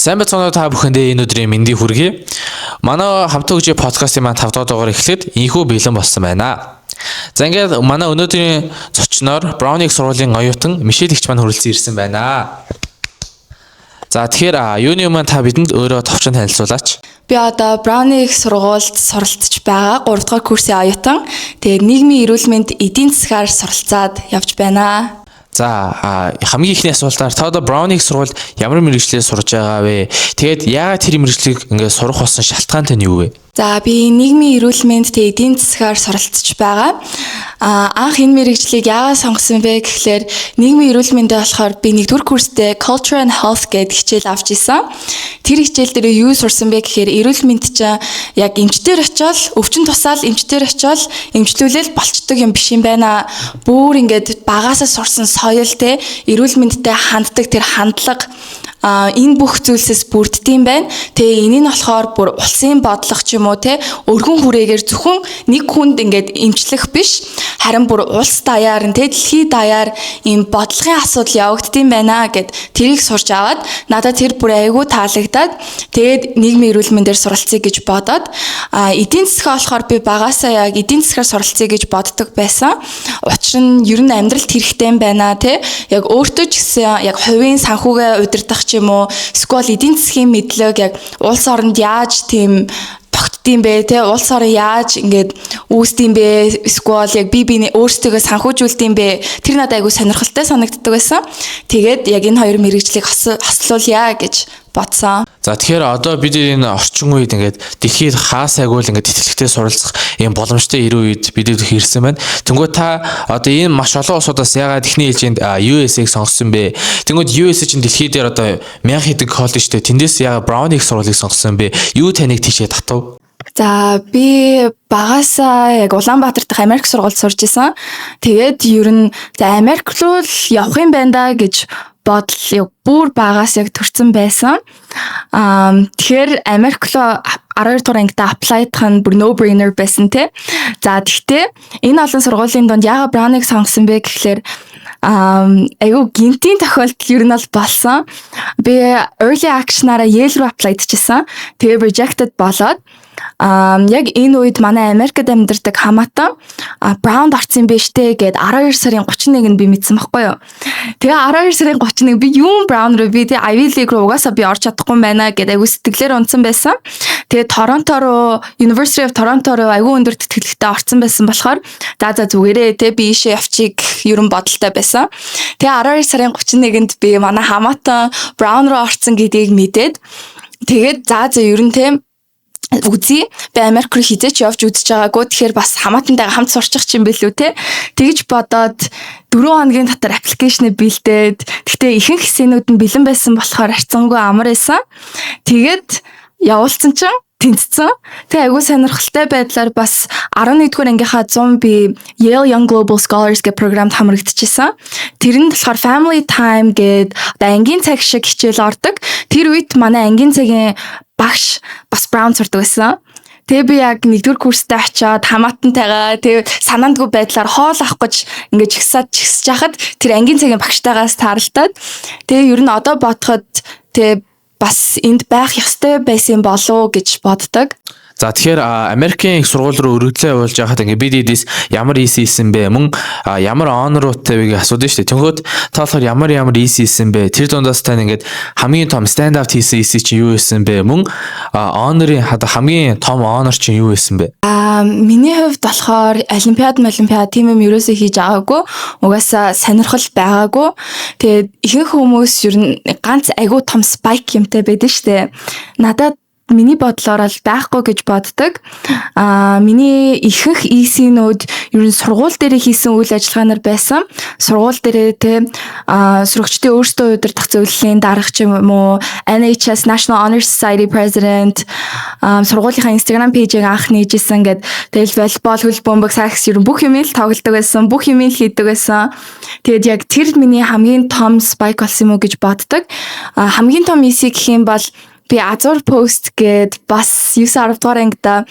Сайн байцгаана уу, та бүхэндээ энэ өдрийн мэндийг хүргэе. Манай хамтан хөгжих подкастын маань 5 дахь дугаар эхлэхэд инхүү бэлэн болсон байна. За, ингээд манай өнөөдрийн зочноор Brown их сургуулийн оюутан Мишель эгч маань хүрэлцэн ирсэн байна. За, тэгэхээр юуны өмнө та бидэнд өөрөө товчон танилцуулаач. Би одоо Брауны их сургуульд суралцж байгаа 3 дугаар курсын оюутан. Тэгээд нийгмийн эрүүл мэнд эдийн засгаар суралцаад явж байна. За, хамгийн эхний асуултаар та одоо Brown их сургуульд ямар мэргэжлээр сурж байгаа вэ? Тэгээд яагаад тэр мэргэжлийг ингээд сурах болсон шалтгаан тань юу вэ? За, би нийгмийн эрүүл мэнд, тэгээд эдийн засгаар суралцж байгаа. Анх энэ мэргэжлийг яагаад сонгосон бэ гэхлээр нийгмийн эрүүл мэндээ болохоор би нэгдүгээр курстэй Culture and Health гэдэг хичээл авч исэн. Тэр хичээл дээр юу сурсан бэ гэхээр эрүүл мэнд чинь яг эмчтэр очиод, өвчин тусаал эмчтэр очиод эмчлүүлээл болчдөг юм биш юм байна. Бүр ингээд багаасаа сурсан соёл те, эрүүл мэндтэй ханддаг тэр хандлага, энэ бүх зүйлсээс бүрддэг юм байна. Тэгээ энэ нь болохоор бүр улсын бодлого ч юм уу те, өргөн хүрээгээр зөвхөн нэг хүнд ингээд эмчлэх биш, харин бүр улс даяар нь те, дэлхий даяар ийм бодлогын асуудал явагддаг юм байна гэд тэрийг сурч аваад, надад тэр бүр айгүй таалагдаад, тэгээд нийгмийн эрүүл мэндээр суралцъя гэж бодоод, эдийн засгаа болохоор би багасаа яг эдийн засгаар суралцъя гэж боддог байсан. Учир нь ер нь амьдралд хэрэгтэй юм байна те. Яг өөртөө ч гэсэн яг хувийн санхүүгээ удирдах ч юм уу, эсвэл эдийн засгийн мэдлэг яг улс оронд яаж тийм тогтдсон бэ те, улс орон яаж ингээд үүсдэм бэ, эсвэл яг бие биенээ өөрсдөө санхүүжүүлдэм бэ, тэр надад айгүй сонирхолтой санагддаг байсан. Тэгээд яг энэ хоёр мэргэжлийг хослуулъя гэж бодсон. За, тэгэхээр одоо бид энэ орчин үед ингээд дэлхийд хаа сайгүй л ингээд тэтгэлэгтэй суралцах ийм боломжтой 90 үед бид ирсэн байна. Тэнгүү та одоо энэ маш олон улсуудаас яагаад эхний ээлжинд USA-г сонгосон бэ? Тэнгүүд USA чинь дэлхий дээр одоо мянга хэдэн коллеж шүү дээ. Тэндээс яагаад Brown их сургуулийг сонгосон бэ? Юу таныг тийшээ татав? За, би багасаа яг Улаанбаатар дахь Америк сургуульд сурч исэн. Тэгээд ер нь за, Америк руу л явах юм байна да гэж бодол яг бүр багаас яг төрсэн байсан. Тэгэхээр Америк руу 12 дугаар ангидаа apply-дах нь бүр no brainer байсан те. За, тэгтээ энэ олон сургуулийн дунд яагаад Brown-ыг сонгосон бэ гэхлээр айгүй гэнэтийн тохиолдол ер нь бол болсон. Би early action-аараа Yale руу apply-дчихсан. Тэгээ rejected болоод, яг энэ үед манай Америкт амьдардаг хамаатан Brown-д орсон юм биш үү гэд 12 сарын 31-нд би мэдсэн байхгүй юу. Тэгээ 12 сарын 31 би юун Brown руу, би тэгээ Ivy League руу угаасаа би орж чадахгүй юм байна гэд айгүй сэтгэлээр унтсан байсан. Тэгээ Торонто руу, University of Toronto руу айгүй өндөр тэтгэлэгтэй орсон байсан болохоор за, зүгээрээ те, би ийшээ явчих ерөн бодолтой байсан. Тэгээ 12 сарын 31-нд би манай хамаатан Brown руу орсон гэдгийг мэдээд, тэгээд за, ер нь те, үзье. Би Америк руу хэзээ ч явж үзэж байгаагүй. Тэгэхээр бас хамаатантайгаа хамт сурчих юм бэлүү те. Тэгж бодоод 4 хоногийн дотор application ээ бэлдээд, гэхдээ ихэнх хэсгүүд нь бэлэн байсан болохоор харьцангуй амар байсан. Тэгээд явуулсан чинь тэнцсэн. Тэгээ айгүй сонирхолтой байдлаар бас 11-р ангийнхаа 100 би Yale Young Global Scholars гэх програмд хамрагдчихсан. Тэр нь болохоор family time гээд одоо ангийн цаг шиг хичээл ордог. Тэр үед манай ангийн цагийн багш бас Brown сурдаг байсан. Тэгээ би яг нэгдүгээр курстэй очиод хамаатантайгаа тэгээ санаандгүй байдлаар хоол авах гэж ингээд жигсаад жигсэж хахад тэр ангийн цагийн багштайгаас тааралдаад, тэгээ ер нь одоо бодоход тэгээ бас энд байх ёстой байсан болов уу гэж боддог. За, тэгэхээр Америкийн их сургууль руу өргөдлөө явуулж байхад ингээ бид эдис ямар essay хийсэн бэ? Мөн ямар honor уудтай вэ гэж асуудаг шүү дээ. Тэнгүүд та болохоор ямар ямар essay хийсэн бэ? Тэр дундаас тань ингээд хамгийн том stand out хийсэн essay чинь юу байсан бэ? Мөн honor-ын хамгийн том honor чинь юу байсан бэ? Миний хувьд болохоор олимпиад, олимпиад тийм юм ерөөсөө хийж байгаагүй. Угаасаа сонирхол байгаагүй. Тэгээд ихэнх хүмүүс ер нь ганц айгүй том spike юмтай байдаг шүү дээ. Надад, миний бодлоор л байхгүй гэж боддог. Миний ихэнх essay-нүүд ер нь сургууль дээр хийсэн үйл ажиллагаанаар байсан. Сургууль дээрээ те, сурагчдын өөрсдөө удирдах зөвлөлийн дарга ч юм уу, NHS National Honor Society President, сургуулийнхаа Instagram page-ийг анх нээжсэн гэд, тэгэл волейбол, хөл бөмбөг, сакс, ер нь бүх юм л тоглодог байсан, бүх юм л хийдэг байсан. Тэгээд яг тэр миний хамгийн том spike болсон юм уу гэж боддог. Хамгийн том essay гэх юм бол Би Azure Post гээд бас 9 10 дугаар ангида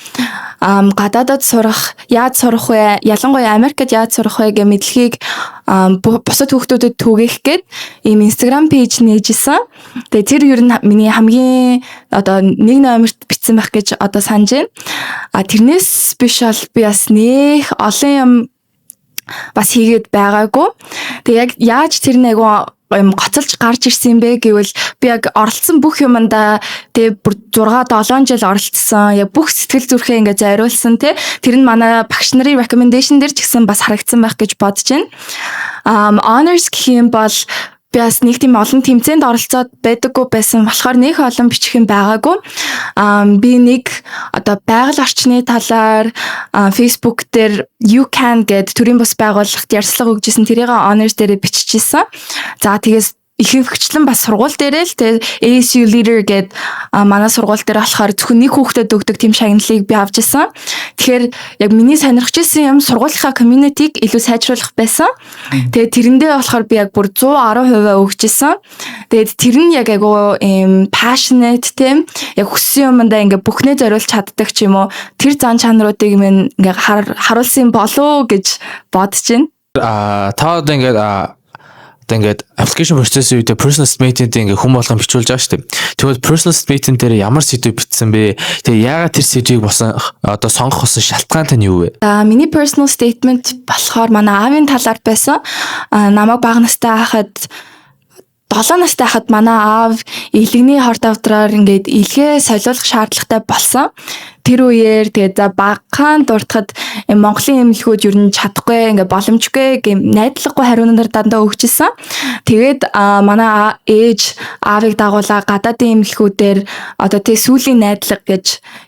гадаадад сурах, яаж сурах вэ? Ялангуяа Америкт яаж сурах вэ гэх мэдлэгийг бусад хүүхдүүдэд түгээх гээд ийм Instagram page нээжсэн. Тэгээ тэр ер нь миний хамгийн одоо нэг номерт бичсэн байх гэж одоо санаж байна. А тэрнээс биш бол би бас нэх олон юм бас хийгээд байгаагүй. Тэгээ яг яаж тэр нэг айгу юм гоцолж гарч ирсэн юм бэ гэвэл би яг оролцсон бүх юмдаа, тэгээ бүр 6 7 жил оролцсон. Яг бүх сэтгэл зүрхээ ингээ зориулсан, тий. Тэр нь манай багш нарын recommendation дээр ч гэсэн бас харагдсан байх гэж бодож байна. Honors гэх юм бол би бас нэг тийм олон тэмцээнд оролцоод байдаггүй байсан болохоор нэг олон бичих юм байгаагүй. Би нэг одоо байгаль орчны талаар Facebook дээр You Can гэд төрийн бус байгууллагт ярилцлага өгчээсэн. Тэрийг honors дээр биччихсэн. За, тэгээс ихэнхчлэн бас сургууль дээрээ л тэгээ ASU leader гэд манай сургууль дээр болохоор зөвхөн нэг хүүхдэд өгдөг тийм шагналыг би авч ирсэн. Тэгэхээр яг миний сонирхож исэн юм сургуулийнхаа community-г илүү сайжруулах байсан. Тэгээд тэрэндээ болохоор би яг бүр 110% өгч исэн. Тэгээд тэр нь яг айгу ийм passionate, тийм, яг хүссэн юмдаа ингээ бүхнээ зориулж чаддаг ч юм уу, тэр зан чанаруудыг минь ингээ харуулсан болов уу гэж бодож байна. Та одоо ингээд одоо ингээд application process үедээ personal statement ингээд хүн болгон бичүүлж байгаа шүү дээ. Тэгвэл personal statement дээр ямар сэдв бичсэн бэ? Тэгээ яагаад тэр сэдвийг босон одоо сонгох болсон шалтгаан тань юу вэ? За, миний personal statement болохоор манай аавын талаар байсан. Намайг бага настай байхад, 7 настай хахад манай аав элэгний хорт хавдраар ингээд элгээ солиулах шаардлагатай болсон. Тэр үеэр тэгээд за багахан дуртахад Монголын эмнэлгүүд ер нь чадахгүй, ингээд боломжгүй гэм найдлаггүй хариунаар дандаа өгчээсэн. Тэгээд манай ээж аавыг дагуулаа гадаадын эмнэлгүүдээр одоо тэг сүүлийн найдлага гэж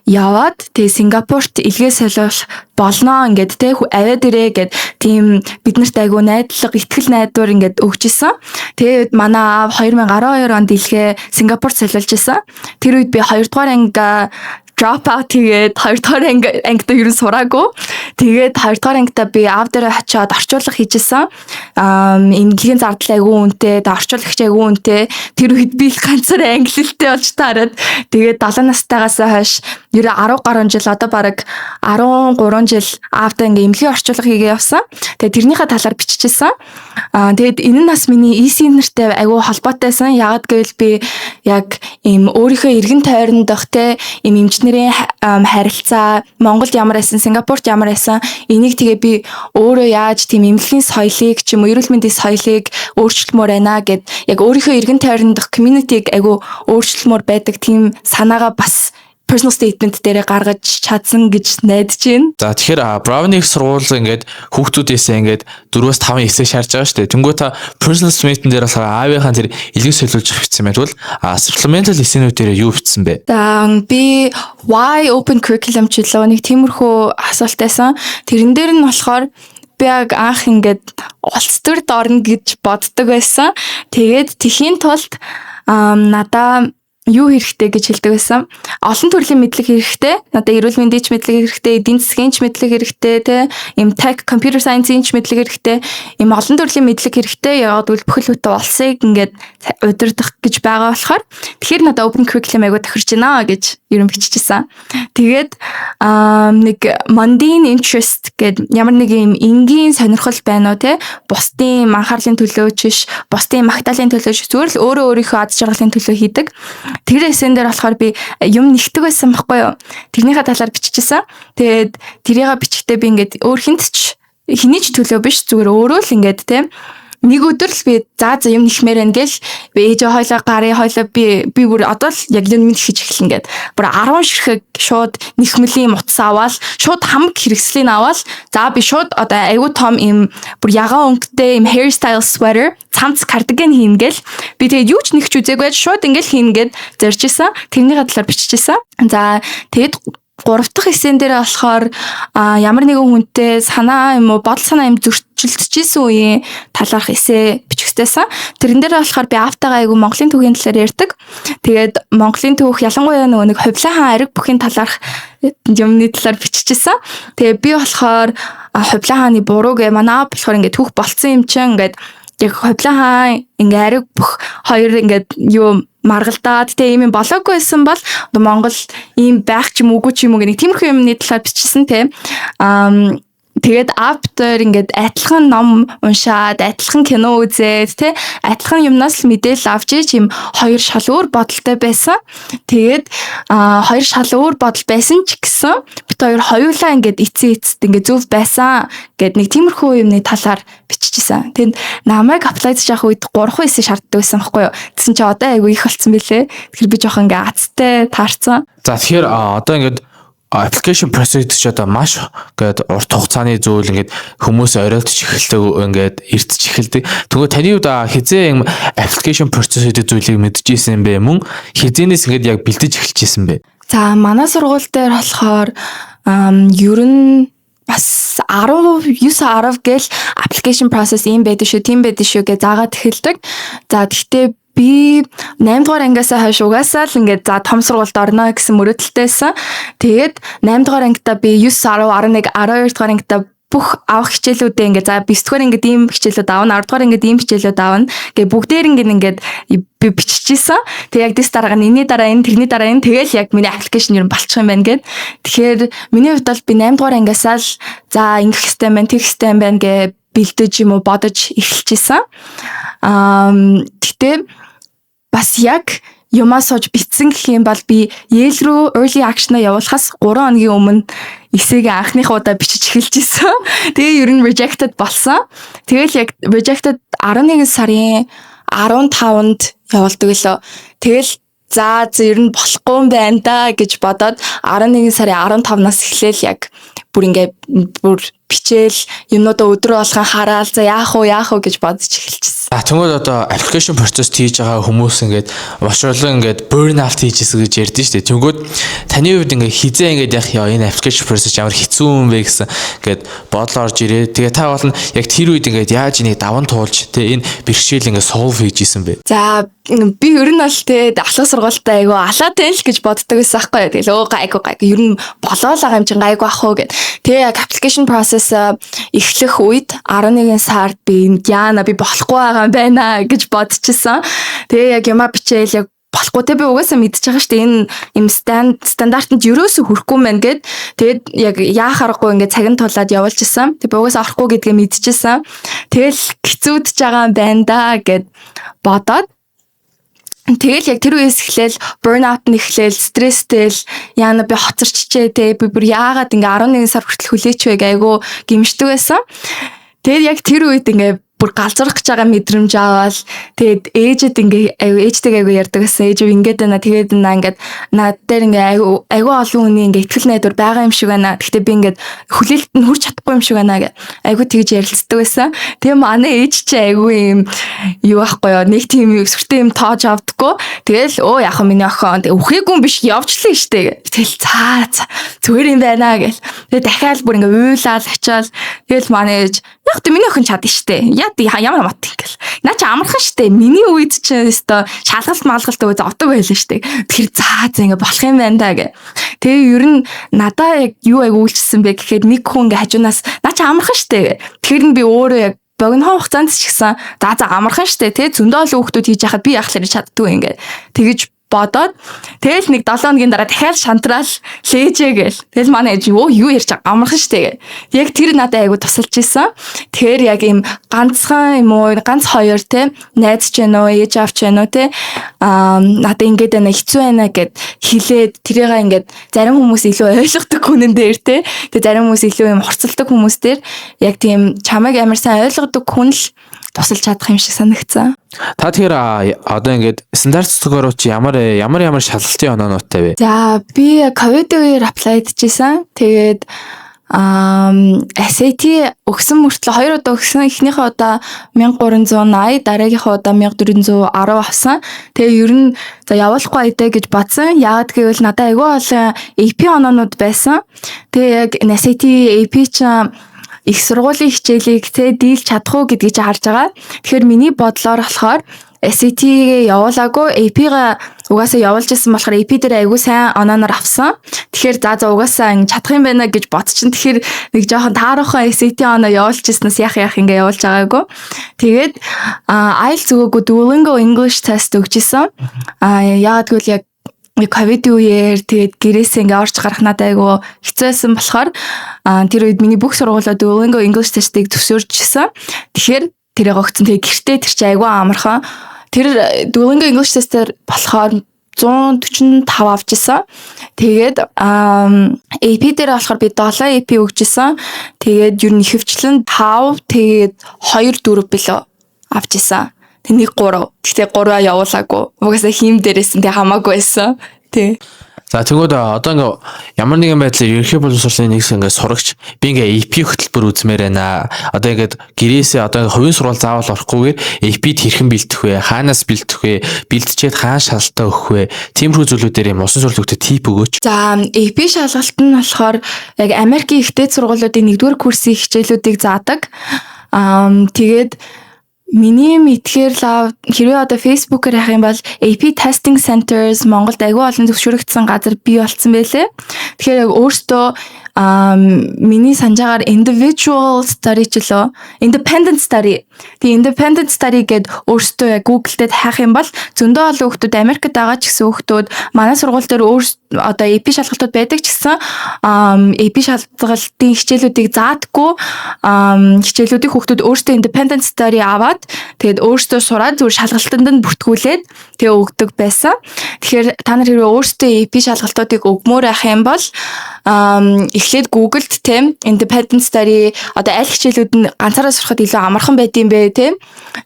яваад, тэг Сингапурт элгээ солиулах болно ингээд тэг аваад ирээ гэд тийм биднэрт айгу найдлага, итгэл найдвар ингээд өгчээсэн. Тэгээд манай аав 2012 онд элгээ Сингапурт солиулж исэн. Тэр үед би 2 дугаар анги drop out хийгээд, 2 дугаар ангидаа ер нь сураагүй. Тэгээд 2 дугаар ангидаа би аав дээрээ очиод орчуулга хийжсэн. Эмнэлгийн зардал айгүй үнэтэй, тэгээд орчуулагч айгүй үнэтэй. Тэр үед би л ганцаар англитэй болж таарад. Тэгээд 7 настайгаас хойш ер нь 10 гаруй жил, одоо бараг 13 жил аавдаа ингээ эмнэлгийн орчуулга хийгээ явсан. Тэгээд тэрнийхээ талаар биччихсэн. Тэгээд энэ нь бас миний EC нартай айгүй холбоотойсэн. Яагаад гэвэл би яг ийм өөрийнхөө эргэн тойрондох те ийм эмч нарын харилцаа Монголд ямар байсан, Сингапурт ямар байсан, энийг тэгээ би өөрөө яаж тийм эмнэлгийн соёлыг ч юм уу эрүүл мэндийн соёлыг өөрчлөмөр байна гэд яг өөрийнхөө эргэн тойрондох community-г айгүй өөрчлөмөр байдаг тийм санаагаа бас personal statement дээрээ гаргаж чадсан гэж найдаж байна. За, тэгэхээр Brown-ы их сургууль ингээд хүүхдүүдээсээ ингээд 4-5 эссе шаардж байгаа шүү дээ. Тэнгүү та personal statement дээр болохоор аавынхаа тэр элгийг солиулж бичсэн байх бол supplemental эссенүүд дээр юу бичсэн бэ? За, би why open curriculum ч үлээ нэг тиймэрхүү асуулт байсан. Тэрэн дээр нь болохоор би яг анх ингээд улс төрд орно гэж боддог байсан. Тэгээд тэхийн тулд надаа юу хэрэгтэй гэж хэлдэг байсан. Олон төрлийн мэдлэг хэрэгтэй. Надад эрүүл мэндийн ч мэдлэг хэрэгтэй, эдийн засгийн ч мэдлэг хэрэгтэй, тэ ийм tech, computer science-ийн ч мэдлэг хэрэгтэй. Ийм олон төрлийн мэдлэг хэрэгтэй. Яагаад гэвэл бүхэл бүтэн улсыг ингээд удирдах гэж байгаа болохоор тэгэхээр надад open curriculum айгуу тохирч байна гэж ер нь биччихсэн. Тэгээд нэг mundane interest гэд ямар нэг юм энгийн сонирхол байна уу, те, бусдын анхаарлын төлөө ч биш, бусдын магтаалын төлөө ч, зүгээр л өөрөө өөрийнхөө аз жаргалын төлөө хийдэг. Тэр эсэн дээр болохоор би юм нэгтгэг байсан байхгүй юу? Тэрнийхээ талаар биччихсэн. Тэгээд тэрийгээ бичихдээ би ингээд өөр хүнд ч хэний ч төлөө биш, зүгээр өөрөө л ингээд те нэг өдөр л би за за юм нэхмээр байна гэл би ээжээ хойлоо гарын хойлоо би бүр одоо л яг юм нэхэж эхэлнэ гэд бүр 10 ширхэг шууд нэхмэлийн утас аваад, шууд хамаг хэрэгслийг аваад, за би шууд одоо айгуу том юм бүр ягаан өнгөтэй юм Harry Styles sweater цамц cardigan хийнэ гэл би тэгээд юу ч нэгч үзээгүй, шууд ингээл хийнэ гэд зорж исэн. Тэрнийхээ талаар биччихсэн. За, тэгээд гурав дахь эсэн дээр болохоор ямар нэгэн хүнтэй санаа юм уу бодол санаа юм зөрчилдөжсэн үеийн талаарх эсэ бичих хэрэгтэйсэн. Тэрэн дээр болохоор би аавтайгаа айгу Монголын түүхийн талаар ярьдаг. Тэгээд Монголын түүх, ялангуяа нөгөө нэг Хубилай хаан ариг бүхийн талаарх юмны талаар биччихсэн. Тэгээ би болохоор Хубилай хааны буруу гэ манай аав болохоор ингээд түүх болцсон юм чинь ингээд Яг Хубилай хаан ингээ ариу бүх хоёр ингээд юу маргалдаад, те, ийм юм болоогүй байсан бол одоо Монгол ийм байх ч юм уу, үгүй ч юм уу гэх нэг тиймэрхүү юмны талаар бичсэн, те. Тэгээд автор ингээд адилхан ном уншаад, адилхан кино үзээд, тэ, адилхан юмнаас л мэдээлэл авч иж юм хоёр шал өөр бодолтой байсан. Тэгээд хоёр шал өөр бодол байсан ч гэсэн бид хоёр хоёулаа ингээд эцсийн эцэст ингээд зөв байсан гэд нэг тиймэрхүү юмны талаар биччихсэн. Тэгэд намайг apply хийж явах үед 3 essay шаарддаг байсан байхгүй юу? Тэгсэн чи одоо айгүй их болцсон бэлээ. Тэгэхээр би жоохон ингээд азтай таарсан. За, тэгэхээр одоо ингээд application process гэдэг чи одоо маш ингээд урт хугацааны зүйл, ингээд хүмүүс оройлтж эхэлдэг, ингээд эртэж эхэлдэг. Тэгвэл таны хувьд хэзээ юм application process гэдэг зүйлийг мэдчихсэн бэ? Мөн хэзээнээс ингээд яг бэлдэж эхэлж исэн бэ? За, манай сургууль дээр болохоор ер нь бас 10 9 10 гэл application process ийм байдаг шүү, тийм байдаг шүү гэж заагаад эхэлдэг. За, тэгтээ би 8 дугаар ангиасаа хойш угаасаа л ингээд за том сургуульд орно гэсэн мөрөөдөлтэйсэн. Тэгээд 8 дугаар ангидаа би 9, 10, 11, 12 дугаар ангидаа бүх авах хичээлүүдээ ингээд за 9 дугаар ингээд ийм хичээлүүд авна, 10 дугаар ингээд ийм хичээлүүд авна гэ бүгдээр ингээд би биччихсэн. Тэгээ яг дэс дараагаа нь энэний дараа энэ, тэрний дараа энэ, тэгэл яг миний application ер нь болчих юм байна гэд. Тэгэхээр миний хувьд бол би 8 дугаар ангиасаа л за ингэх хэрэгтэй юм байна, тэгэх хэрэгтэй юм байна гэ бэлдэж юм уу бодож эхэлчихсэн. Гэтэ бас яг юмаа сууж битсэн гэх юм бол би Yale руу early action-а явуулахаас 3 хоногийн өмнө essay гээ анхныхаа удаа бичиж эхэлж исэн. Тэгээ ер нь rejected болсон. Тэгэл яг rejected 11 сарын 15-нд явуулдаг лөө. Тэгэл за за ер нь болохгүй юм байна да гэж бодоод 11 сарын 15-наас эхлээл яг бүр ингээ бүр бичээл, юмнуудаа өдрөө болгон хараал, за яах вэ, яах вэ гэж бодож эхэлчихсэн. За, тэгвэл одоо application process хийж байгаа хүмүүс ингээд маш олон ингээд burn out хийж исэн гэж ярьдэн шүү дээ. Тэнгүүд таны хувьд ингээд хэзээ ингээд яг яа энэ application process ямар хэцүү юм бэ гэсэн ингээд бодол орж ирээ. Тэгээ та бол нь яг тэр үед ингээд яаж энийг даван туулж, тэ, энэ бэрхшээл ингээд solve хийж исэн бэ? За, би ер нь бол, те, ахлах сургуультай айгу алаатай л гэж боддог байсан байхгүй юу. Тэгэл өө гайгүй гайгүй, ер нь болоо л байгаа юм чинь, гайгүй ах уу гэд. Тэгээ яг application process эхлэх үед 11 сард би яана би болохгүй байгаа юм байна гэж бодчихсон. Тэгээ яг юмаа бичээл яг болохгүй, те, би угаасаа мэдчихэж байгаа шүү дээ, энэ юм стандартанд ерөөсөө хүрэхгүй мэн гэд. Тэгээд яг яах аргагүй ингээд цагийн тулаад явуулж исэн. Тэг би угаасаа орохгүй гэдгээ мэдчихсэн. Тэгэл хэцүүдж байгаа юм байна да гэд бодоод. Тэгэл яг тэр үеэс эхлээл burnout нь эхлээл, стресстэй л яана би хоцорчжээ, те, би бүр яагаад ингээ 11 сар хүртэл хүлээч вэ гэ айгу гимшдэг байсан. Тэгээд яг тэр үед ингээ бүр галзуурах гэж байгаа мэдрэмж аваад, тэгээд ээжэд ингээ аюу ээжтэйг аюу ярьдаг гэсэн. Ээж ингээд байна, тэгээд байна, ингээд над дээр ингээ аюу аюу олон хүний ингээ итгэл найдвар байгаа юм шиг байна. Гэхдээ би ингээд хүлээлтэнд нь хүрч чадахгүй юм шиг байна гэ. Аюу тэгж ярилцдаг байсан. Тэгээ манай ээж чи аюу юм юу байхгүй юу? Нэг тийм сүртэй юм тоож авдаггүй. Тэгэл өө яах вэ, миний охин тэг үхээгүй юм биш, явчлаа штэ. Тэгэл цаа цаа зүгээр юм байна гэл. Тэгээ дахиад бүр ингээ уйлаал ачаал, тэгэл манай ээж яг тэ миний охин чадна штэ. Яа ямар мат ингээл. Наа чи амархан штэ. Миний үед чи өстой шалгалт малгалт өө зовдөг байлаа штэ. Тэр заа за ингээ болох юм байна да гэ. Тэгээ ер нь надаа яг юу аяг үйлчилсэн бэ гэхэд нэг хүн ингээ хажуунаас наа чи амархан штэ. Тэгэхээр нь би өөрөө яг богино хугацаанд ч гэсэн за за амархан штэ, тий, зөндөө олон хүүхдүүд хийж яхад би яхахлаар чаддгүй ингээ тэгэж бодоод, тэгэл нэг 7 хоногийн дараа дахиад шантраал лээжээ гээл. Тэгэл манай ээж өө юу ярьж байгаа, амархан штэ гэ. Яг тэр надад айгу тусалж исэн. Тэгэхээр яг ийм ганцхан юм уу, ганц хоёр, те, найз ч гэнэ үү, ээж аав ч гэнэ үү, те, надад ингээд байна, хэцүү байна гэд хэлээд тэрийг ингээд зарим хүмүүс илүү ойлгодог хүнэн дээр, те, тэгээ зарим хүмүүс илүү юм хурцлдаг хүмүүс дээр яг тийм чамайг амар сайн ойлгодог хүн л тусалж чадах юм шиг санагцсан. Та тэгэхээр одоо ингээд стандарт score чи ямар ямар ямар шалгалтын оноонуудтай вэ? За, би ковид үеэр apply дчихсэн. Тэгээд SAT өгсөн мөртлөө хоёр удаа өгсөн. Эхнийхээ удаа 1380, дараагийнхаа удаа 1410 авсан. Тэгээ ер нь за явуулахгүй айдаа гэж бодсон. Яагаад гэвэл надад айгүй олон AP оноонууд байсан. Тэгээ яг SAT, AP чинь их сургуулийн хичээлийг те дийлж чадах уу гэдгийг чи харж байгаа. Тэгэхээр миний бодлоор болохоор SAT-гээ явуулаагүй, AP-га угаасаа явуулж исэн болохоор AP дээр айгүй сайн онооноор авсан. Тэгэхээр за угаасаа ингэ чадах юм байна гэж бодчин. Тэгэхээр нэг жоохон тааруухан SAT оноо явуулж ирснээс яах яах ингэ явуулж байгаагүй. Тэгээд IELTS өгөөгүй, Duolingo English test өгч исэн. Яагаад гэвэл яг ковидын үеэр тэгээд гэрээсээ ингээ орж гарах надад айгүй хэцүү байсан болохоор тэр үед миний бүх сургуулиуд Duolingo English test-ийг зөвшөөрчихсэн. Тэгэхээр тэрийг өгсөн. Тэгээд гэртээ тэр чинь айгүй амархан. Тэр Duolingo English test-ээр болохоор 145 авч исэн. Тэгээд AP дээр болохоор би 7 AP өгч исэн. Тэгээд ер нь ихэвчлэн 5, тэгээд 2 4 билүү авч исэн. Тэг 1 3. Гэхдээ 3-аа явуулаагүй. Угаасаа хийм дээрээс нь тэг хамаагүй байсан. Тий. За, тэгвэл одоо ингээ ямар нэгэн байдлаар ерөнхий боловсролын нэгс ингээ сурагч би ингээ AP хөтөлбөр үзмээр байна. Одоо ингээд гэрээсээ одоо ингээ хувийн сургууль заавал орохгүйгээр AP-д хэрхэн бэлдэх вэ? Хаанаас бэлдэх вэ? Бэлтжээд хаан шалгалтаа өгөх вэ? Тиймэрхүү зүйлүүдээр юм усан сургууль tip өгөөч. За, AP шалгалт нь болохоор яг Америкийн их дээд сургуулиудын 1-р курсын хичээлүүдийг заадаг. Тэгээд миний мэдхээр лав хэрвээ одоо Facebook-ээр хайх юм бол AP testing centers Монголд айгүй олон зөвшөөрөгдсөн газар бий болцсон байлээ. Тэгэхээр яг өөртөө миний санджаагаар individual study ч лөө independent study. Тэгээ independent study гэд өөртөө яг Google дээр хайх юм бол зөндөө олон хүмүүс, Америкт байгаа ч гэсэн хүмүүс, манай сургууль дээр өөр одоо AP шалгалтууд байдаг ч гэсэн AP шалгалтын хичээлүүдийг заадаггүй хичээлүүдийг хүүхдүүд өөртөө independent study аваад, тэгээд өөртөө сураад, зүгээр шалгалтанд нь бүртгүүлээд тэгээ өгдөг байсан. Тэгэхээр та нар хэрвээ өөртөө AP шалгалтуудыг өгмөр байх юм бол эхлээд Google-д тийм independent study, одоо аль хичээлүүд нь ганцаараа сурахад илүү амархан байд юм бэ, тийм.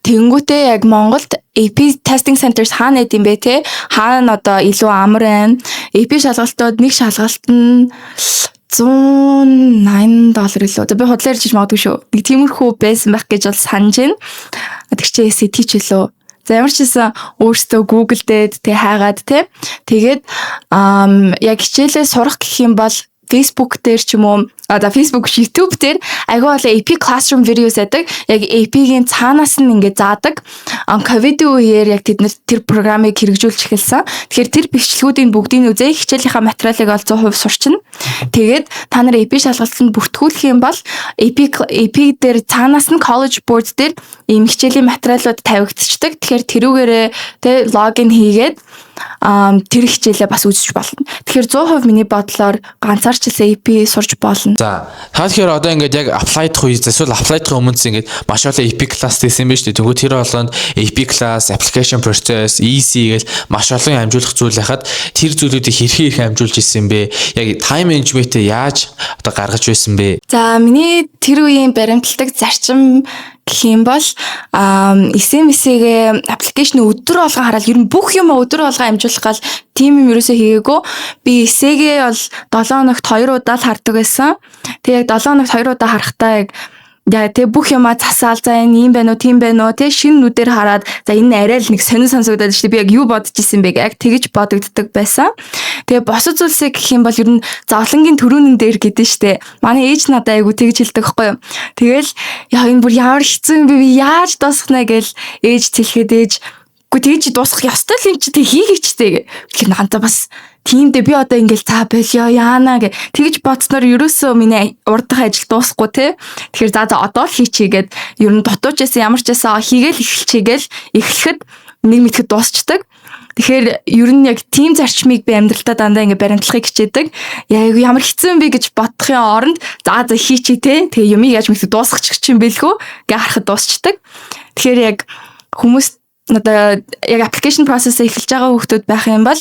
Тэгэнгүүтээ яг Монголд AP testing centers хаана байд юм бэ, те, хаана одоо илүү амар байна. AP шалгалтууд нэг шалгалт нь 180 доллар илүү. За, би худлаа ярьж магадгүй шүү. Нэг тиймэрхүү байсан байх гэж бол санаж байна. Тэр чинь SAT ч илүү. За, ямар ч гэсэн өөртөө Google дээд тэг хайгаад те. Тэгээд яг хичээлээ сурах гэх юм бол Facebook дээр ч юм уу, за, Facebook биш, YouTube дээр айгүй олон AP classroom videos байдаг. Яг AP-гийн цаанаас нь ингээд заадаг. Ковидын үеэр яг тэд нар тэр програмыг хэрэгжүүлж эхэлсэн. Тэгэхээр тэр бичлэгүүдийн бүгдийг үзээ, хичээлийнхаа материалыг ол 100% сурчна. Тэгээд та нар AP шалгалтанд бүртгүүлэх юм бол AP дээр цаанаас нь College Board дээр ийм хичээлийн материалууд тавигдчихдаг. Тэгэхээр тэрүүгээрээ тэ login хийгээд тэр хичээлээ бас үзэж болно. Тэгэхээр 100% миний бодлоор ганцаарчлан AP сурч болно. За, та тэгэхээр одоо ингээд яг apply-дах үе, эсвэл apply-дах өмнө ингээд маш олон AP class гэсэн юм байна шүү дээ. Тэнгүү тэр болгонд AP class, application process, essay гэл маш олон амжуулах зүйл байхад тэр зүйлүүдийг хэрхэн хэрхэн амжуулж исэн бэ? Яг time management-ээ яаж одоо гаргаж байсан бэ? За, миний тэр үеийн баримталдаг зарчим гэх юм бол SMS-гээ application өдөр болгон хараад, ер нь бүх юм өдөр болгон амжуулах гал тийм юм ерөөсөө хийгээгүй. Би essay-гээ бол 7 хоногт 2 удаа л хардаг байсан. Тэгээ яг 7 хоногт 2 удаа харахтаа яг яа тэг бүх юмаа засаал, за, энэ ийм байна уу, тийм байна уу, тэг шинэ нүдээр хараад, за, энэ арай л нэг сонин сонсогдоод шүү дээ, би яг юу бодож исэн бэ, яг тэгэж бодогддог байсан. Тэгээ босод зүйлсээ гэх юм бол ер нь зовлонгийн түрүүнэн дээр гэдэг шүү дээ. Манай ээж надад айгу тэгж хэлдэг байхгүй юу. Тэгэл яа, энэ бүр ямар хэцүү юм бэ, би яаж дуусгах нэ гэл ээж хэлэхэд ээж "Үгүй, тэгж дуусгах ёстой л юм чи, тэг хийгээчтэй" гэ. Тэгэхээр надад бас тиймдээ би одоо ингээл за болио яана гэ тэгж бодсноор ерөөсөө миний урдах ажил дуусахгүй те. Тэгэхээр за одоо л хийчихье гэд ер нь дутууж байсан, ямар ч байсан хийгээл эхэлчихье гээл эхлэхэд нэг мэтгэд дуусчдаг. Тэгэхээр ер нь яг тийм зарчмыг би амьдралтаа дандаа ингээ баримтлахыг хичээдэг. Яг ямар хэцүү юм бэ гэж бодохын оронд за хийчихье те. Тэгээ юмыг яаж мэдэх дуусгачих юм бэлгүү гэ харахад дуусчдаг. Тэгэхээр яг хүмүүс одоо яг application process эхэлж байгаа хүмүүс байх юм бол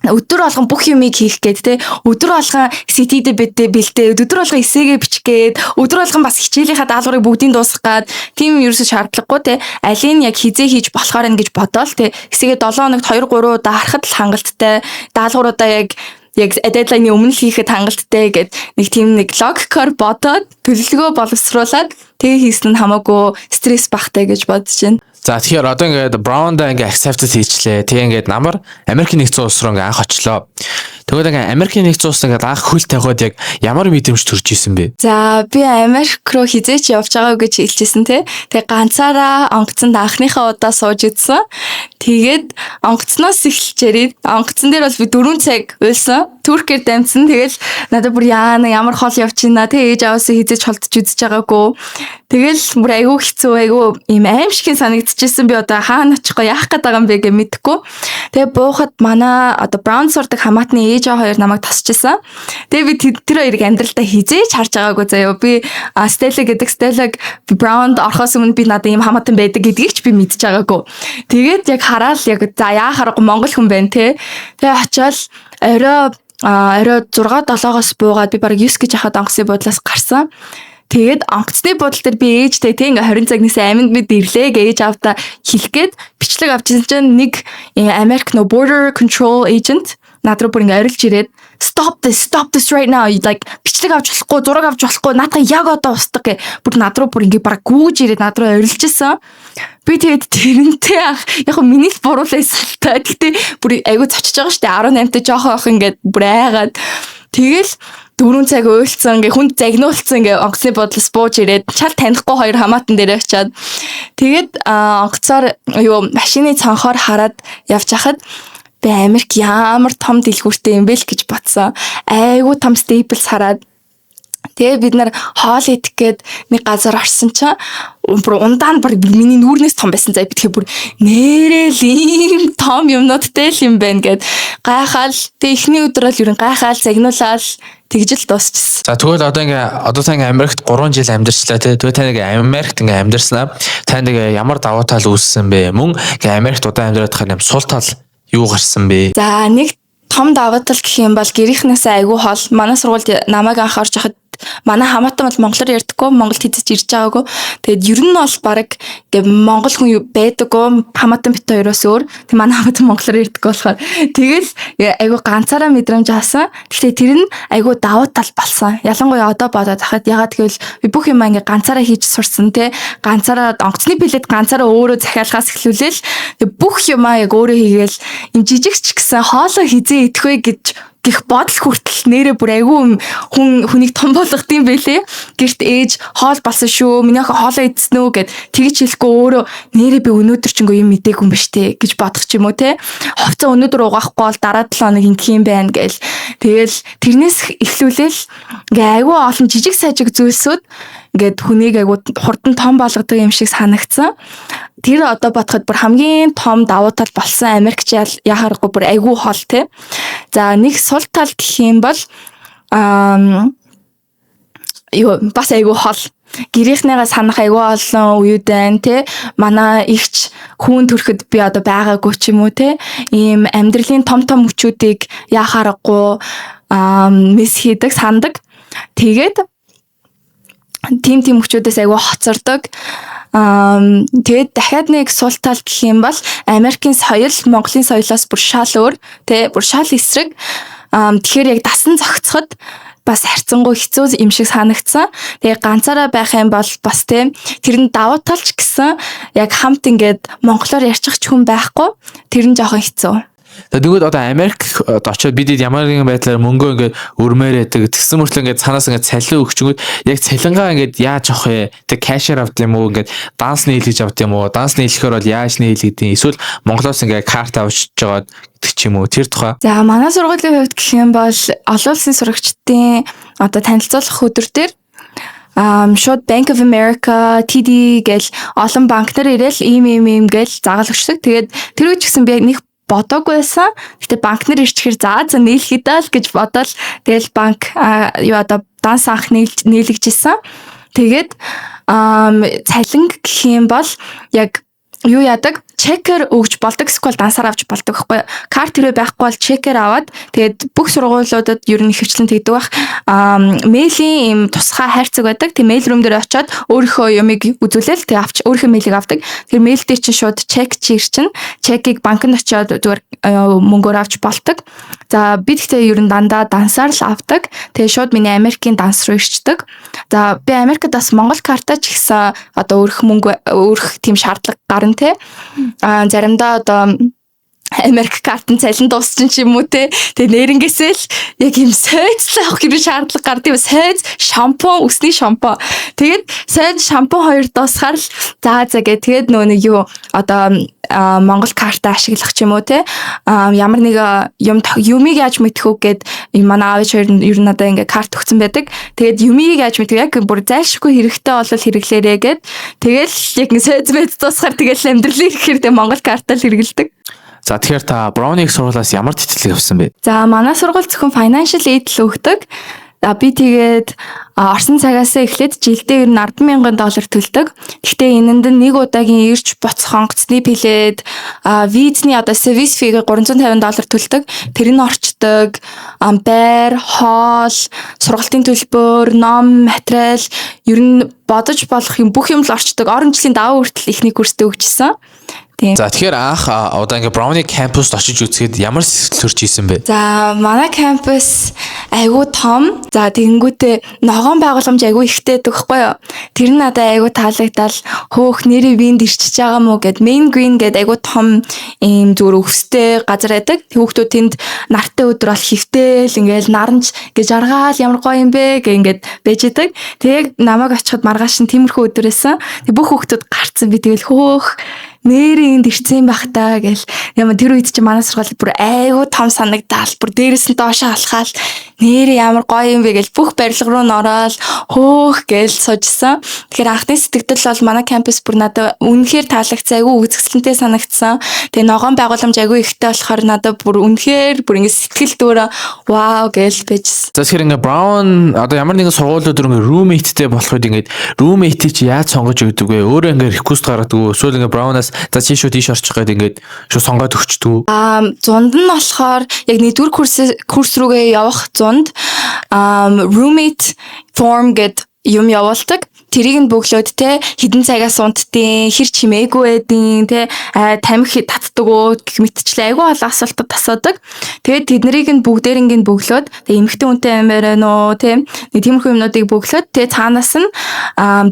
өдөр болгон бүх юмыг хийх гээд те, өдөр болгон SAT-дээ бэлдээ бэлдээ, өдөр болгон essay-гээ бичих гээд, өдөр болгон бас хичээлийнхаа даалгаврыг бүгдийг дуусгах гээд тийм юм ерөөсөө шаардлагагүй те. Алийг яг хизээ хийж болохоор ингэж бодоол те, essay-гээ 7 хоногт 2 3 удаа харахад л хангалттай, даалгавруудаа яг deadline-ы өмнө л хийхэд хангалттай гэд нэг тийм нэг логикоор бодоод, төлөвлөгөө боловсруулад тэгээ хийсэн нь хамаагүй стресс багтай гэж бодож байна. За, тэгэхээр одоо ингээд Brown-да ингээд accepted хийчлээ. Тэгээ ингээд намар Америкийн нэгдсэн улс руу ингээд анх очлоо. Тэгвэл ингээ Америкийн нэгдсэн улс ингээд анх хөл тавихад яг ямар мэдрэмж төрж исэн бэ? За, би Америк руу хэзээ ч явж байгаагүй гэж хэлчихсэн те. Тэгээ ганцаараа онгоцонд анхныхаа удаа сууж идсэн. Тэгээд онгоцноос эхэлж ярив. Онгоцон дээр бол би 4 цаг уйлсан. Туркээр дамжсан. Тэгэл надад бүр яана, ямар хол явж байна те, ээж аваасаа хэзээ ч холдож үзэж байгаагүй. Тэгэл бүр айгүй хэцүү, айгүй юм аймшигын санагдчихсэн. Би одоо хаана очихгүй, яах гээд байгаа юм бэ гэж мэдэхгүй. Тэгээ буухад манай одоо Brown сурдаг хамаатны ээж аав хоёр намайг тосчихсан. Тэгээ би тэр хоёрыг амьдралдаа хэзээ ч харж байгаагүй заяо. Би Стелла гэдэг Стеллаг Brown-д орохоос өмнө би надад ийм хамаатан байдаг гэдгийг ч би мэдж байгаагүй. Тэгээд яг хараал яг за яа харахгүй, монгол хүн байна те. Тэгээ очиод орой 6 7-оос буугаад би бараг 9 гэж хахад онгоцны буудлаас гарсан. Тэгээд онгоцны буудлын дээр би ээжтэй тэг ингээ 20 цаг нэсэн, аминд мэд ирлээ гэж ээж аавдаа хэлэх гээд бичлэг авчихсан чинь нэг Америк нөө border control agent над руу бүр ингээ орилж ирээд "Stop this, stop this right now, like бичлэг авч болохгүй, зураг авч болохгүй, наадах яг одоо устдаг" гэ бүр над руу бүр ингээ баг гүүж ирээд над руу орилж исэн. Би тэгээд тэрнтэй ах яг миний л буруу л байсан л та. Гэтэ бүр айгу цочиж байгаа шүү дээ. 18 та жоохон ах ингээд бүр айгаад тэгэл 4 цаг уйлцсан, ингээ хүнд загнуулсан, ингээ онгоцны буудлаас бууж ирээд чал танихгүй хоёр хамаатан дээр очиад тэгээд онгоцоор юу машины цонхоор хараад явж хахад би Америк ямар том дэлгүүртэй юм бэ л гэж бодсон. Айгу том Staples хараад. Тэгээ бид нар хоол идэх гээд нэг газар орсон чинь бүр ундаа нь бүр миний нүүрнээс том байсан заа. Би тэгэхээр бүр нэрэл ийм том юмнуудтай л юм байна гэд гайхаал. Тэгээ эхний өдөр бол ер нь гайхаал, загнуулаад тэгж л дуусчихсан. За, тэгвэл одоо ингээ одоо та ингээ Америкт 3 жил амьдарчлаа тий. Тэгвэл та нэг Америкт ингээ амьдарснаа та нэг ямар давуу тал үүссэн бэ? Мөн ингээ Америкт удаан амьдраад тахаар юм сул тал юу гарсан бэ? За, нэг том давуу тал гэх юм бол гэрийнхнээсээ айгүй хол. Манай сургуульд намайг анх орж хахад манай хамаатан бол монголоор ярьдаггүй, Монголд хэзээ ч ирж байгаагүй. Тэгээд ер нь бол баг ингээ монгол хүн байдаггүй хамаатан бит хоёроос өөр. Тэг манай хамаатан монголоор ярьдаггүй болохоор тэгэл айгүй ганцаараа мэдрэмж авсан. Гэхдээ тэр нь айгүй давуу тал болсон. Ялангуяа одоо бодоод хахад, ягаад гэвэл би бүх юм ингээ ганцаараа хийж сурсан те. Ганцаараа онгоцны билет ганцаараа өөрөө захиалахаас эхлүүлээл бүх юмаа яг өөрөө хийгээл юм жижиг ч гэсэн хоолоо хэзээ идэх вэ гэж гэх бодол хүртэл нэрээ бүр айгүй хүн хүнийг том болгох юм бэлээ. Гэрт ээж хоол болсон шүү. Миний охин хоолоо идсэн үү гэд тэгж хэлэхгүй өөрөө нэрээ би өнөөдөр ч ингээ юм мдээгүй юм биш те гэж бодох ч юм уу те. Хувцас өнөөдөр угаахгүй бол дараа 7 хоног ингэх юм байна гээл. Тэгэл тэрнээс эхлүүлээл ингээ айгүй олон жижиг сажиг зүйлсүүд ингээд хүнийг айгүй хурдан том болгодог юм шиг санагдсан. Тэр одоо бодоход бүр хамгийн том давуу тал болсон, Америкч яхаарахгүй бүр айгүй хол те. За, нэг сул тал гэх юм бол юу бас айгүй хол, гэрийнхнийгаа санах айгүй олон үеүд байна те. Манай эгч хүүн төрөхөд би одоо байгаагүй ч юм уу те. Ийм амьдралын том том мөчүүдийг яах аргагүй miss хийдэг, сандаг. Тэгээд тийм тийм мөчүүдээс айгүй хоцордог. Тэгээд дахиад нэг сул тал гэх юм бол Америкийн соёл Монголын соёлоос бүр шал өөр тэ, бүр шал эсрэг. Тэгэхээр яг дасан зохицоход бас харьцангуй хэцүү юм шиг санагдсан. Тэгээ ганцаараа байх юм бол бас тэ, тэр нь давуу талч гэсэн яг хамт ингээд монголоор ярьчих ч хүн байхгүй. Тэр нь жоохон хэцүү. Тэгээд одоо Америк очиод бидэд ямар нэгэн байдлаар мөнгөө ингээд өрмээр байдаг. Тэгсэн мөртлөө ингээд цаанаас ингээд цалин өгчөнгүүд яг цалингаа ингээд яаж авах вэ? Тэг cash ээр авд юм уу? Ингээд данс нийлгэж авд юм уу? Данс нийлэхээр бол яаж нийлгэдэг? Эсвэл Монголоос ингээд карт авчиж жагаад гэдэг ч юм уу? Тэр тухай. За, манай сургуулийн хувьд гэх юм бол олон улсын сурагчдын одоо танилцуулах өдөр дээр шууд Bank of America, TD гэл олон банк нар ирээл ийм ийм ийм гэл загаал өгчдөг. Тэгээд тэр үеч гэсэн би нэг бодоогүй байсан. Гэтэ банк нар ирчихээр за за нийлхий даа л гэж бодоол тэгэл банк юу одоо данс анх нийлэгжсэн. Тэгээд цалин гэх юм бол яг юу яадаг? Чекээр өгж болдог, эсвэл дансаар авч болдог байхгүй. Карт хэрвээ байхгүй бол чекээр аваад тэгээд бүх сургуулиудад ер нь ихэвчлэн тэгдэг байх. Mail ийн ийм тусгай хайрцаг байдаг. Тэг mail room дээр очиод өөрийнхөө юмыг үзүүлээл тэг авч өөрийнхөө mail ийг авдаг. Тэр mail дээр чинь шууд чек чир чинь чекийг банкнд очиод зүгээр мөнгөөр авч болдог. За, би тэгтээ ер нь дандаа дансаар л авдаг. Тэгээ шууд миний Америкийн данс руу ирчдэг. За, би Америкт бас Монгол картаа ч ихсэн одоо өрөх мөнгө өрөх тийм шаардлага гарна те. А заримдаа одоо Америк картын цалин дуусчин ч юм уу те. Тэгээ нэрнгээсээ л яг юм сойцлоо авах хэрэг шаардлага гард юм. Сойз, шампунь, үсний шампунь. Тэгээд сойз, шампунь хоёр дуусахаар л за за гэ, тэгээд нөгөө нэг юу одоо Монгол карта ашиглах ч юм уу те, ямар нэг юм юмыг яаж мэдэх үү гэд манай аав ээж хоёр ер нь надад ингээ карт өгсөн байдаг. Тэгээд юмыг яаж мэдэх, яг бүр зайлшгүй хэрэгтэй бол хэрэглээрэй гэд. Тэгэл яг сойз мэд дуусахаар тэгэл амьдралын ихээр тэг Монгол картаа л хэрэглэдэг. За, тэгэхээр та Brown-ы их сургуулиас ямар тэтгэлэг авсан бэ? За, манай сургууль зөвхөн financial aid л өгдөг. За, би тэгээд орсон цагаасаа эхлээд жилдээ ер нь 10 мянган доллар төлдөг. Гэхдээ энэнд нь нэг удаагийн ирж буцах онгоцны билет, визний одоо SEVIS fee 350 доллар төлдөг. Тэр нь орчдөг. Байр, хоол, сургалтын төлбөр, ном, материал, ер нь бодож болох юм бүх юм л орчдөг. Орон жилийн даваа хүртэл эхний курстээ өгчсөн. Тийм. За, тэгэхээр анх одоо ингээ Brown-ы кампуст очиж үзэхэд ямар сэтгэл төрж исэн бэ? За, манай кампус айгүй том. За, тэгэнгүүтээ ногоон байгууламж айгүй ихтэй байдаг хгүй юу? Тэр нь надад айгүй таалагдал, хөөх, нэрээ биэнд ирчиж байгаа мó гэд. Main Green гэд айгүй том ийм зүгээр өвстэй газар байдаг. Хүүхдүүд тэнд нартай өдөр бол хөвтэл ингээл наранч гэж жаргаал, ямар гоё юм бэ гэ ингээд байж идэг. Тэгээд намайг очиход маргааш нь тиймэрхүү өдөр байсан. Тэг бүх хүүхдүүд гарцсан, би тэгэл хөөх, нэрээ энд ирсэн байх та гэл. Ямар тэр үед чи манай сургууль бүр айгүй том санагдаал, бүр дээрээс нь доошоо алхаал, нэрээ ямар гоё юм бэ гэл бүх барилга руу н ороод хөөх гэл суужсан. Тэгэхээр анхны сэтгэгдэл бол манай кампус бүр надад үнэхээр таалагдсан, айгүй үзэсгэлэнтэй санагдсан. Тэгээ ногоон байгууламж айгүй ихтэй болохоор надад бүр үнэхээр бүр ингэ сэтгэл дүүрээ вау гэл байжсэн. За, тэгэхээр ингээ Brown одоо ямар нэгэн сургуулиуд руу ингээ roommate-тэй болох үед ингээд roommate-ийг чи яаж сонгож өгдөг вэ? Өөрөө ингээ request гаргадаг уу? Эсвэл ингээ Brown-аас за чи шүү тийш орчих гээд ингээд шүү сонгоод өгчдөг үү? Аа, зунд нь болохоор яг нэгдүгээр курс рүүгээ явах зунд roommate form гэд юм явуулдаг. Тэрийг нь бөглөөд те, хэдэн цагаас унтдیں، хэр чимээгүй байдیں، те, тамхи татдаг уу гэх мэтчлээ айгүй олон асуултууд асуудаг. Тэгээд тэднийг нь бүгдээринг нь бөглөөд, тэгээ эмэгтэй хүнтэй амар байна уу те, нэг тиймэрхүү юмнуудыг бөглөөд, тэгээ цаанаас нь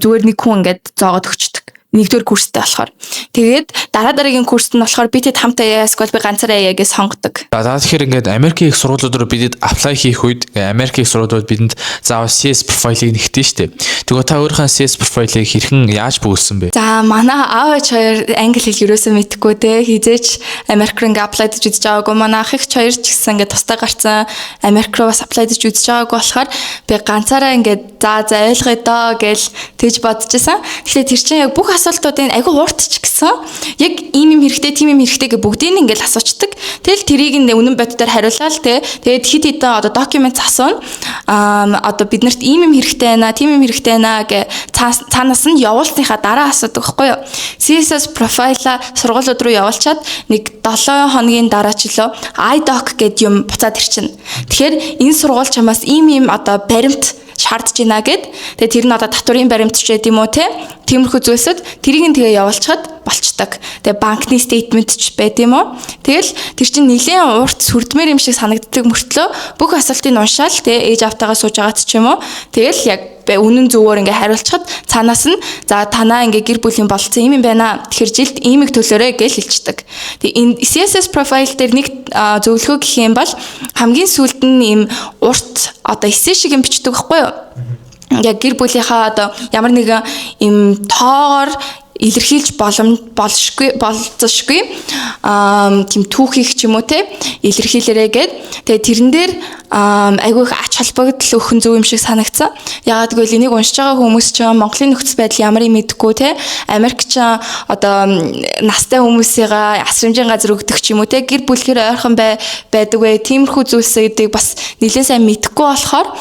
зүгээр нэг хүн ингээд зоогоод өгчдөг нэгдүгээр курстэй болохоор. Тэгээд дараа дараагийн курст нь болохоор би тэд хамтаа яа эсвэл би ганцаараа яа гэж сонгодог. За, тэгэхээр ингээд Америкийн их сургуулиуд руу бидэд apply хийх үед Америкийн их сургуулиуд бидэнд заавал CS profile-ыг нэгтэн штэ. Тэгвэл та өөрийнхөө CS profile-ыг хэрхэн яаж бөглөсөн бэ? За, манай аав ээж хоёр англи хэл ерөөсөө мэдэхгүй те, хэзээ ч Америк руу ингээ apply хийж үзэж байгаагүй. Манай ах эгч хоёр ч гэсэн ингээ тусдаа гарцсан, Америк руу бас apply хийж үзэж байгаагүй болохоор би ганцаараа ингээ за за ойлгоё доо гэл тэгж бодчихсан. Тэгэхээр тэр чинь яг бүх асуултуудыг айгүй урт ч гэсэн яг ийм юм хэрэгтэй, тийм юм хэрэгтэй гэ бүгдийг ингээл асуучдаг. Тэгэл тэрийг нь үнэн боддоор хариулаад те. Тэгээд хит хитэн одоо document асууна. Аа, одоо биднэрт ийм юм хэрэгтэй байна, тийм юм хэрэгтэй байна гэ цаанаас нь явуулсныхаа дараа асуудаг байхгүй юу? CSS profile-а сургуулиуд руу явуулчаад нэг 7 хоногийн дараа ч лөө iDoc гэд юм буцаад ирчихнэ. Тэгэхээр энэ сургууль чамаас ийм ийм одоо баримт шаардж байна гэд. Тэгээ тэр нь одоо татварын баримт ч байд юм уу те. Тиймэрхүү зүйлсэд тэрийг нь тэгээ явуулчихад болчдаг. Тэгээ банкны statement ч байд юм уу. Тэгэл тэр чинь нэлээд урт сүрдмээр юм шиг санагддаг мөртлөө бүх асуултыг уншаал те, ээж аавтайгаа сууж байгаад ч юм уу. Тэгэл яг үнэн зөвөөр ингээ хариулчихад цаанаас нь за танаа ингээ гэр бүлийн болцсон юм юм байна. Тэгэхээр жилд иймиг төлөөрэй гэж хэлчихдэг. Тэгээ энэ CSS profile дээр нэг зөвлөгөө гэх юм бол хамгийн сүүлд нь ийм урт одоо эссе шиг юм бичдэг байхгүй юу? Яг гэр бүлийнхаа одоо ямар нэгэн ийм тоогоор илэрхийлж боломж болшгүй болцсошгүй тийм түүхийг ч юм уу те илэрхийлээрэй гэд. Тэгээ тэрэн дээр айгүй их ач холбогдол өгөх нь зөв юм шиг санагдсан. Яагаад гэвэл энийг уншиж байгаа хүмүүс чинь Монголын нөхцөл байдал ямар юм мэдэхгүй те. Америк ч одоо настай хүмүүсийгаа асрамжийн газар өгдөг ч юм уу те, гэр бүл хэр ойрхон бай байдаг вэ? Тиймэрхүү зүйлсүүдийг бас нэлээд сайн мэдэхгүй болохоор.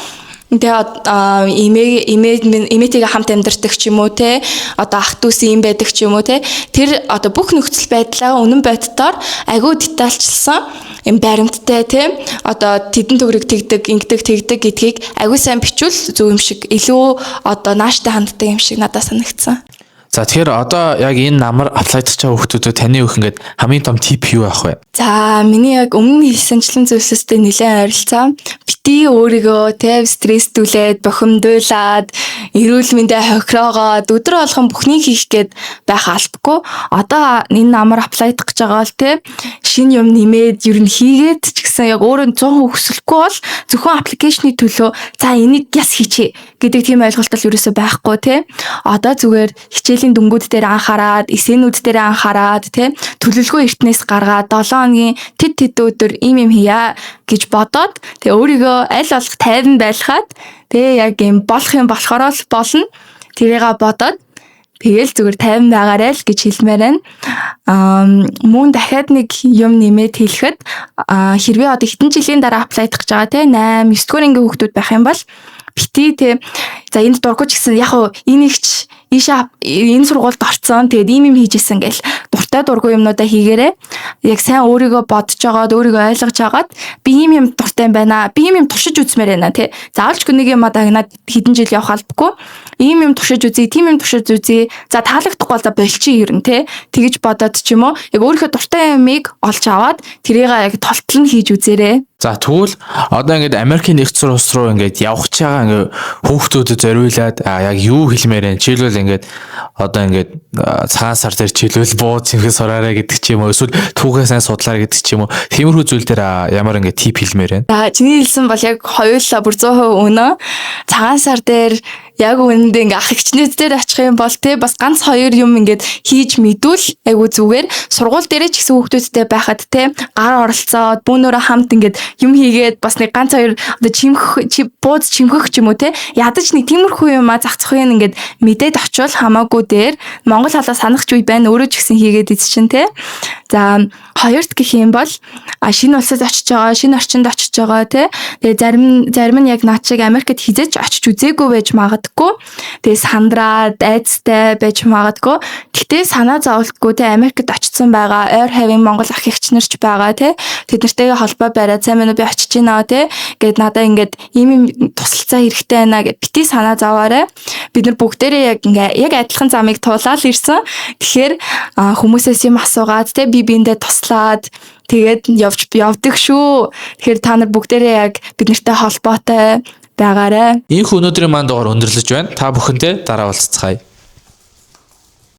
Тэгээ эмээтэйгээ хамт амьдардаг ч юм уу те, одоо ах дүүс юм байдаг ч юм уу те, тэр одоо бүх нөхцөл байдлаа үнэн боддоор айгүй детальчилсан юм баримттай те, одоо тэдэн төгрөг тэгдэг, ингэдэг, тэгдэг гэдгийг айгүй сайн бичвэл зөв юм шиг, илүү одоо нааштай ханддаг юм шиг надад санагдсан. За, тэгэхээр одоо яг энэ намар apply дах байгаа хүүхдүүдэд таны өгөх ингээд хамгийн том tip юу байх вэ? За, миний яг өмнө хэлсэнчлэн зүйлстэй нэлээд ойролцоо. Битгий өөрийгөө те стресстүүлээд, бухимдуулаад, эрүүл мэндээ хохироогоод өдөр болгон бүхнийг хийх гээд байх албагүй. Одоо энэ намар apply дах гэж байгаа бол те шинэ юм нэмээд ер нь хийгээд ч гэсэн яг өөрөө 100% хүсэлгүй бол зөвхөн application ы төлөө за энийг яс хийчээ гэдэг тийм ойлголт бол ерөөсөө байхгүй те. Одоо зүгээр хичээлийн дүнгууд дээр анхаарад, essay нүүд дээр анхаарад те, төлөвлөгөө эртнээс гаргаад 7 хоногийн тэд тэд өдөр ийм юм хийя гэж бодоод, тэгээ өөрийгөө аль болох тайван байлгаад, тэгээ яг юм болох юм болохоор л болно. Тэрийга бодоод тэгэл зүгээр тайван байгаарай л гэж хэлмээр байна. Мөн дахиад нэг юм нэмээд хэлэхэд, хэрвээ одоо хэдэн жилийн дараа apply дах гэж байгаа те 8, 9 дугаар ангийн хүүхдүүд байх юм бол битгий те за энд дургүй ч гэсэн яг уу энэ ихч ийшээ энэ сургуульд орцсон, тэгээд ийм юм хийжсэн гэл дуртай дургүй юмнуудаа хийгээрээ. Яг сайн өөрийгөө бодож байгаад, өөрийгөө ойлгож агаад, би ийм юм дуртай юм байна, би ийм юм туршиж үзмээр байна тий, заавалчгүй нэг юм дагнаад хэдэн жил явах албагүй, ийм юм туршиж үзье, тийм юм туршиж үзье, за таалагдахгүй бол за болчих ер нь тий, тэгэж бодоод ч юм уу, яг өөрийнхөө дуртай юмыг олж аваад тэрийг яг толтол нь хийж үзээрэй. За, тэгвэл одоо ингээд Америкийн нэгдсэн улс руу ингээд явах гэж байгаа ингээд хүүхдүүдэд зориулаад яг юу хэлмээр байна? Жишээлбэл, ингээд одоо ингээд цагаан сар дээр жишээлбэл буу цэмхэг сураарай гэдэг ч юм уу, эсвэл түүхээ сайн судлаарай гэдэг ч юм уу. Тиймэрхүү зүйл дээр ямар ингээд tip хэлмээр байна? За, чиний хэлсэн бол яг хоёулаа бүр 100% үнэ. Цагаан сар дээр яг үнэндээ ингээ ах эгчнүүд дээр очих юм бол те бас ганц хоёр юм ингээд хийж мэдвэл айгу зүгээр. Сургууль дээрээ ч гэсэн хүүхдүүдтэй байхад те гар оролцоод, бүүнөрөө хамт ингээд юм хийгээд, бас нэг ганц хоёр одоо чимхэх, бууз чимхэх ч юм уу те, ядаж нэг тиймэрхүү юм а зах зохион ингээд мэдээд очивол хамаагүй дээр. Монгол халаа санах ч үе байна, өөрөө ч гэсэн хийгээд из чинь те. За, хоёрт гэх юм бол шинэ улсад очиж байгаа, шинэ орчинд очиж байгаа те. Тэгээ зарим нь яг над шиг Америкт хэзээ ч очиж үзээгүй байж магадгүй. Тэгээ сандраад айдастай байж магадгүй. Гэхдээ санаа зовлтгүй те, Америкт очсон байгаа ойр хавийн Монгол ах эгч нар ч байгаа те. Тэд нартэйгээ холбоо бариад, сайн байна уу, би очиж байна те. Гэд надаа ингээд ийм юм тусалцаа хэрэгтэй байна гэд битгий санаа зовоорой. Бид нар бүгдээрээ яг ингээ яг адилхан замыг туулаад ирсэн. Тэгэхээр хүмүүсээс юм асуугаад те, би биендээ туслаад тэгээд явж явдаг шүү. Тэгэхээр та нар бүгдээрээ яг бид нартай холбоотой байгаарай. Ийхүү өнөөдрийн маань дугаар өндөрлөж байна. Та бүхэнтэй дараа уулзацгаая.